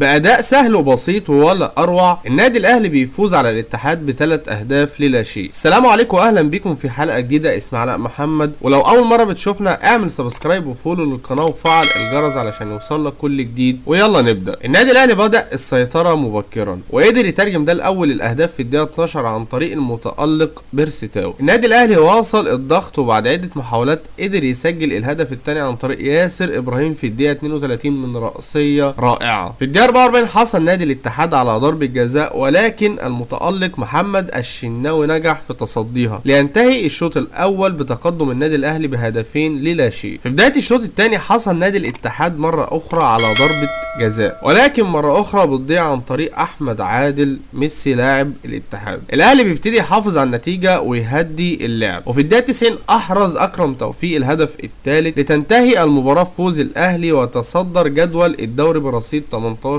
بأداء سهل وبسيط ولا أروع، النادي الأهلي بيفوز على الاتحاد ب3 أهداف للا شيء. السلام عليكم وأهلا بكم في حلقة جديدة. اسمي علاء محمد، ولو أول مرة بتشوفنا اعمل subscribe و follow للقناة وفعل الجرس علشان يوصل لك كل جديد. ويلا نبدأ. النادي الأهلي بدأ السيطرة مبكرا وقدر يترجم ده الأول الأهداف في الدقيقة 12 عن طريق المتألق بيرسي تاو. النادي الأهلي واصل الضغط وبعد عدة محاولات قدر يسجل الهدف الثاني عن طريق ياسر إبراهيم في الدقيقة 32 من رأسية رائعة. في الدقيقة 44 حصل نادي الاتحاد على ضربة جزاء، ولكن المتألق محمد الشناوي نجح في تصديها لينتهي الشوط الأول بتقدم النادي الأهلي بهدفين للا شيء. في بداية الشوط الثاني حصل نادي الاتحاد مرة أخرى على ضربة جزاء، ولكن مرة أخرى بتضيع عن طريق أحمد عادل ميسي لاعب الاتحاد. الأهلي بيبتدي يحافظ على النتيجة ويهدي اللعب، وفي الدقيقة 90 أحرز أكرم توفيق الهدف الثالث لتنتهي المباراة بفوز الأهلي وتصدر جدول الدوري برصيد 18